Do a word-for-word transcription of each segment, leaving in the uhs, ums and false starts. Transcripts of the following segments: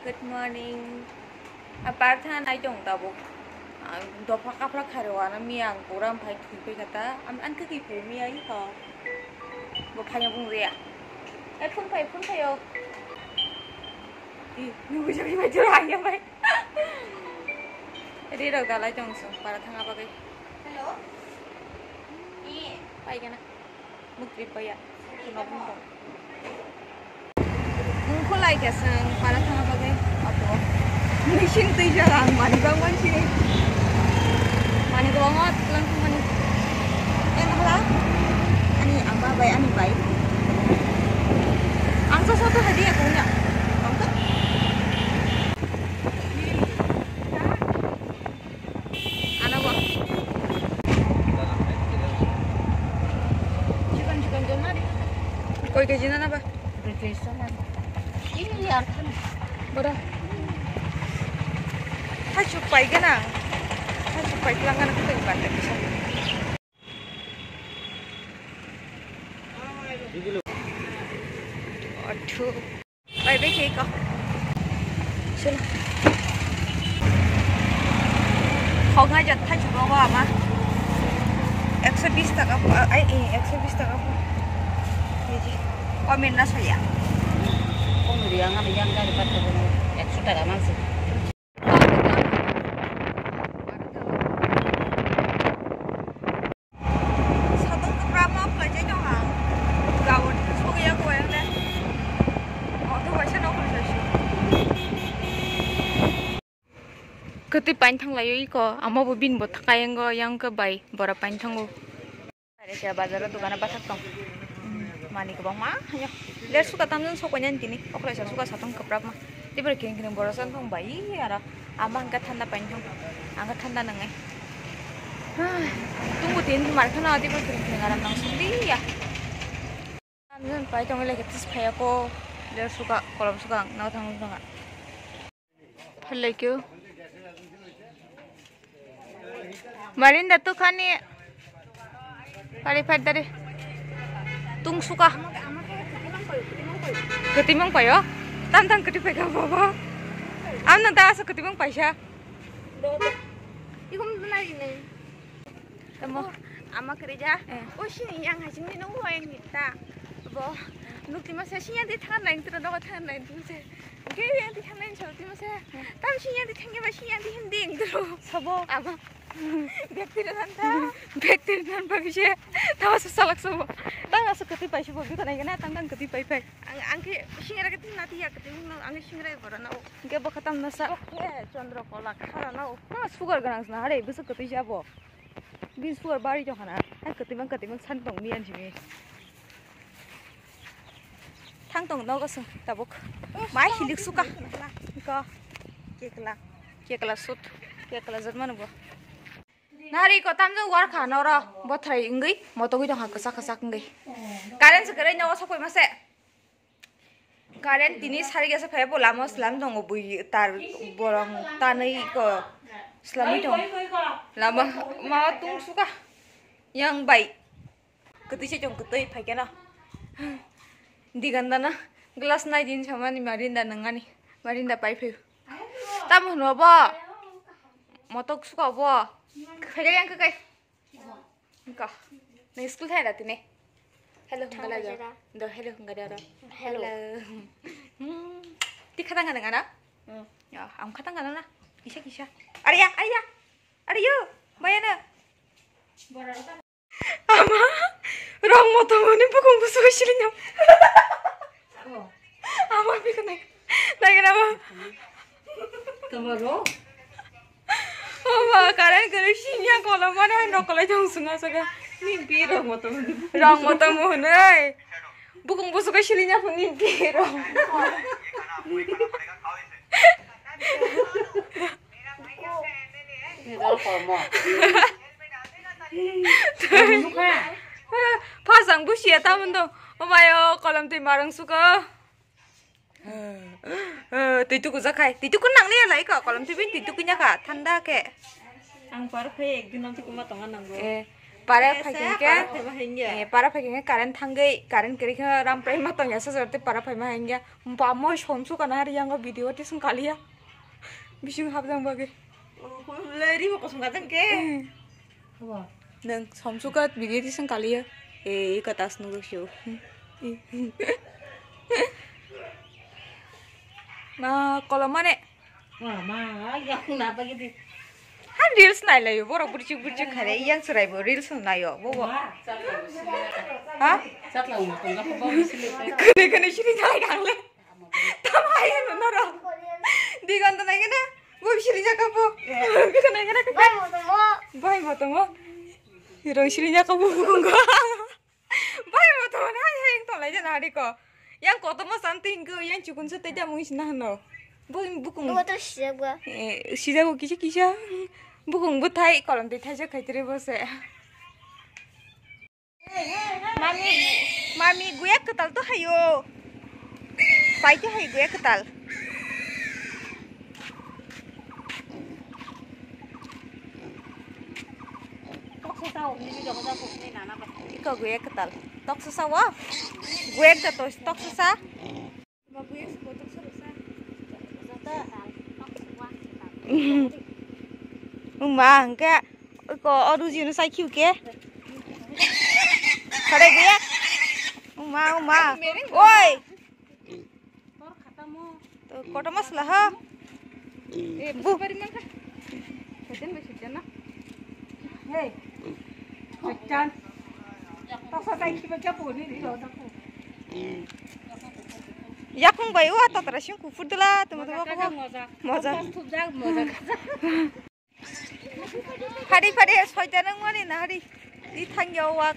Good morning. A parthana nai tong tabuk. Ang dopha kaphra kharwi wana mi ang pura phai thwi phai kata. Am an kaki pu mi ai ho. Bo phai bung ria. Ai phun phai phun phai o. Di nunggu jagi phai jero ang ya phai. Ri rok dalai tong sung para thanga bagwi. Hello. Pai gana. Mukri paya. Kunok mukong. Mungkhu lai khe seng para thangna bagwi abo. Machine twi jaga ang mani bang mansini. Mani kwbangma twlang thangmani. Eh, mahla? Ani ama bai, ani bai. Ang sa soto hadi aku nya. Tongkha. Ano bo. Chicken, chicken jona di. Koi keji nana ba? Ini yar kan. Bora. Hai chupai gana. Hai chupai kelang gana kita ibarat bisa. Aduh. Bai bai khe ko. Chalo. Khok ngai jat thai chugo bo ama. Ekso bis taka po, ai, eh, ekso bis taka po. Keji. Komen na soya. Kung riang ama yang gari pat ko ekso taka mansi. Satong kwbra ma khlai jai tong ang. Gawon sogwi ya ko yang le. Auto bai sa nokol sa si. Kwtwi pain thang lai iko, amo bo bin bo thakai yang go yang ke bai bora pain thango. Kaisa bazar o dogana bwswk tong. Mani kwbangma haino. Ler suka tamjani sok painani tini. Okhlai sa suka satong kwbrak ma. Tibra kiring kiring borok san thong bai aro. Ama hwnkha thanda pain thong. Ang kha thanda nangnai. Tung bo tin mar khana tibra kiring kiring aram nang sung di ya. Tamjani pai tong le khe tis phai ako. Ler suka kolom suka ang nang thang thang. Phalai kyo. Marinda tu khani. Pari pari dari. Tung suka. Ketimang payo. Tang tang keti paika baba. Am nang ta asa ketimang paisa. Ikum nai nai. Tamo. Oh, ama kwrwi ja. Eh. O sini yang hai sini nung wai ni ta. Bo. Nuk ti ma se sini yang di thangan lain tu, nuk thangan lain tu se. Ke yang di thangan lain chal ti ma se. Eh. Tam sini yang di thangi ba sini yang di hindi yang tu. Sabo. Ama. Bek tiri nan ta. Bek tiri nan ba bise. Tawa se salak sabo. Tang asu kati pai sabo. Biko nai gana tang tang kati pai pai. Ang, ang ke sini ra kati nati ya kati nung ang sini ra bora na o. Ke bo khatam na sa. Ke Chandra Kola khara na o. Ma sugar ganang na hare bisu kati jabo. Bini sugar bari tong khana. Hai kwtwimang kwtwimang san tong miyan simi. Thang tong nogo sung tabuk. Mai hilik suka. Ko. Kekla. Kekla sut. Kekla jat mano bo. Nari ko tamjak war kha noro. Bothrai wngwi motogwi tong kha kwchak kwchak wngwi. Current se kwrwi nogo sokoi mase. Current tini sari gasa phai bo lama slam tongo bui tar borong tanwi ko slamwi tongo. Lama ma tung suka yang bai. Kwtwi se chong kwtwi phai keno. Diganda na glass nai din samani Marinda nangani. Marinda pai phai. Tamo hwnwi bo? Motok suka bo? Phai yang kai. Ko. Nang school thai da tini. Hello, hungga la jo. Do hello, hungga da ro. Hello. Hmm. Ti khata ngana ngana? Hmm. Ya, am khata ngana na. Kisa kisa. Arya, arya. Aryo. Bayana. Ama. Rong moto mani bukung busu silinya. Ama bikana. Nai kana ma. Tama ro. Oba, current kwrwi siniya kolom mani hai nokolai tong sunga saka. Ni bi rong motom. Rong motom hwnwi. Bukung busugo silinya phun ni bi rong. Ni dol kolmo. Phasang busiya tamon do. Omayo kolom twi marang suka. Twi tuku jakhai, twi tuku nang liya lai ko, kolom twi bin twi tuku nya kha, thanda khe. Ang par khe ek din am tuku ma tonga nango. Eh, Para phaikhe, para phaima hingya. Eh, para phaikhe current thangwi, current kwrwi khe ram prai ma tongya sajor tei para phaima hingya. Bamo somsu kana hari yango video tisung kaliya. Bising habjang bagwi. Oh, le rimo kosong kajang ke. Eh. Habo. Nang somsu ka video tisung kaliya. Eh, ika tas nunggu sio. Na kolomane. Wah, ma, yang na bagi di. Han reels nai layo, borok burchik burchik khare, yang serai bo reels nayo, bo bo. Wah, cakla usi. Ha? Cakla usi, tongga pa bo usi le. Kene kene sini jai kangle. Tamai no noro. Digon to nai kene. Bo sini jaka bo. Kene kene. Bai mo to mo. Bai mo to mo. Rong sini jaka bo. Bai mo to na hai hai to lai jana hari ko. Yang koto mo santi hingko yang chukun sa teja mung sina hano. Bo bukung. Bo to sijak ba. Eh, sijak bo kisa kisa. Bukung bo thai kolom tei thaisa khai tere bo se. Mami, mami guya ketal to hayo. Pai to hayo guya ketal. Iko guya ketal. Tok sasa wa. Guya ketal tok sasa. Uma hingke ko oru jino sai khiu ke. Khare guya. Uma uma. Oi. To koto masla ha. Eh, bu. Bari mangka. Sejen be sejen na. Hey. Sejen. Toksa tai khiba kya boni ri lo dako. Yakung bai wa to tara sing kufur dela tuma tuma ko. Moja. Moja. Thupjak moja. Phari phari soita nang mani na hari. Di thang yo wak.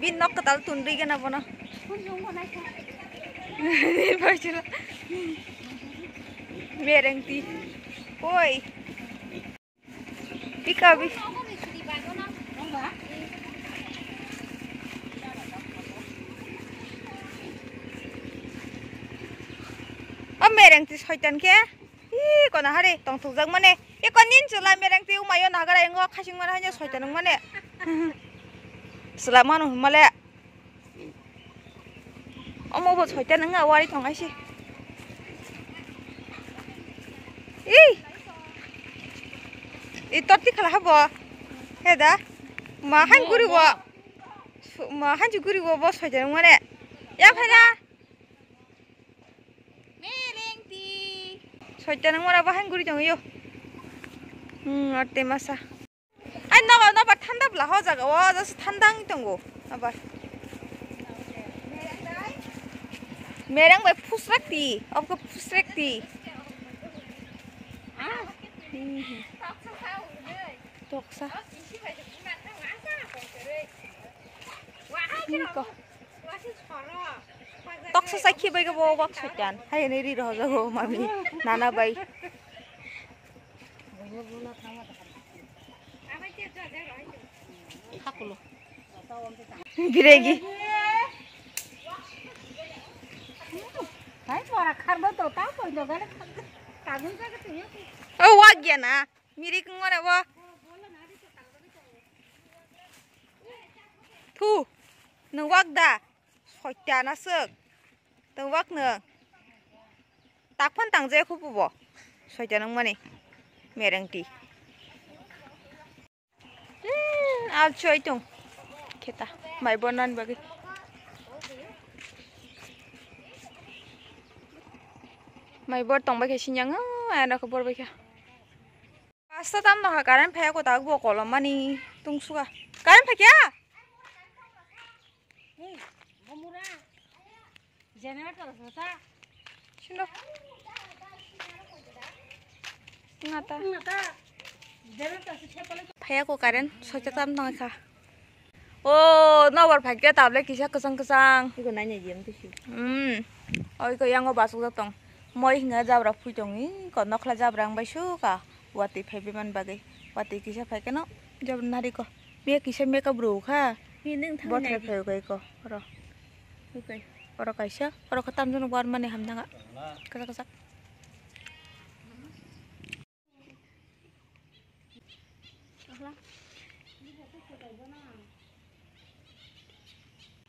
Bin nok katal tundui gana bono. Mereng ti. Oi. Pika bi. O mereng ti soitan ke. Ih, kono hari tongthokjak mane. Iko nin chwla mereng ti umayo nagara ingo khasing mane haino soitan wng mane. Chwla mano hwn male. Omo bo soitan wng wari tong aisi. Ih. I torti khala habo. He da. Ma han guri bo. Ma han guri bo bo soitan wng mane. Ya phaina. Merengti. Soita nang mora bahai guri tong yo. Hmm, arte masa. Ai noba noba thanda bla ho jaga o, jas thanda ang tongo. Noba. Mereng bai phusrak ti, obko phusrak ti. Ah. Hmm. Toksa. Toksa sakhi bai bo wak soitan. Hai ni ri roh jago mami nana bai. Hakulo. Biregi. Hai pora kharbo to ta poi do gale. Kagun jaga tu yo. O wak gya na. Mirik wngmano bo. Thu, nwng wak da? Soita naswk. Nwng wak nwng. Takphano tangjaya khupu bo. Soita nwngmani. Merengti. Hmm, al choi tong. Kheta. Mai bonan bagi. Mai bor tong bai khe sinyang. Ano khe bor bai khe. Pasta tam nokha current phaiya ko tak bo kolom mani tungsuka. Current phaikya? Generator sa. Sino. Ngata. Ngata. Generator sa. Phaiya ko current soita tam nokha. O, nobar phaikhe tablet kisa kwchang kwchang. Iko naina jiyam tisi. Hmm. Oi ko yango basuk jak tong. Moi hinga jabra phui tong i ko nokla jabra ang bai suka. Watwi phaibai man bagwi. Watwi kisa phaikhe no jabra nari ko. Miya kisa makeup rw kha. Hi nung thang. Bo nai thai di. Phai ko iko oro. Iko. Oro kaisa. Oro khatam jano war mani hamnanga. Kwchak kwchak.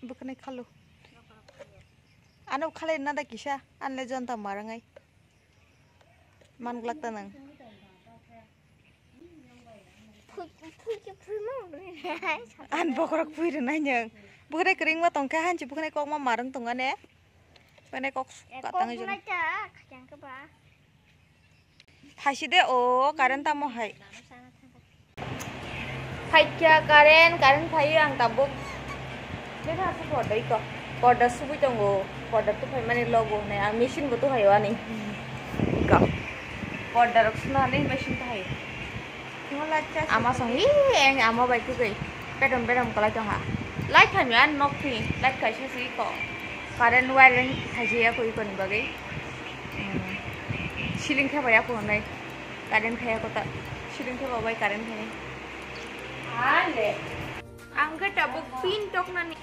Bwkhanai khalu. Ano khalai nada kisa, anle jonta marangai. Man glak ta nang. An bokorok phui rwnai nang. Bwkhanai kwrwngma tongkha, hanchi bwkhanai kokma marwng tongane. Bwkhanai kok suka tangwi jora. Thaiside o current tamo hai. Phaikya current, current phaiwi ang tabuk. Bwkha se porda iko. Porda subui tongo. Porda tuphai mani logo hinwi ang machine bo tuhaio ani. Iko. Porda rok suna hinwi machine tuhaio. Ama song hi eng ama bai kwrwi. Pedom pedom kwlai tongha. Light phaimya nok thwi. Light kaisa se iko. Current wiring khaijaya koi koni bagwi. Hmm. Ceiling khe bai ako hwnwi. Current khe ako ta. Ceiling khe bai current khe. Ale. Ang khe tabuk pin toknani.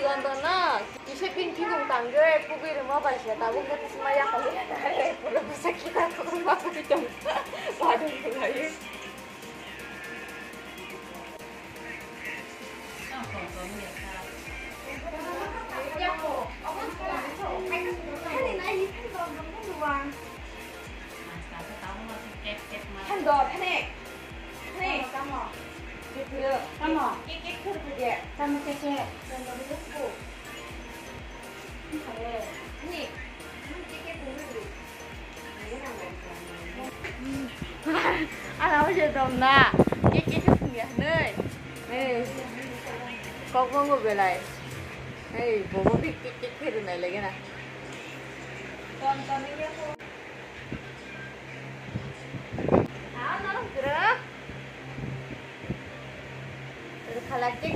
London na, kisa pin phikung tangwi, pugwi rwma bai se, tabuk khe tisma yakali. Pura bwsa kita pugwi ma pugwi tong. Wadung pugwi. Tamo. Tamo. Tamo keke. Tamo keke. Ani. Ani keke. Ana oje dom na. Keke keke sungya nei. Ei. Kok mongo belai. Ei, bobo bi keke keke rwnai lagi na. Rwkhala kek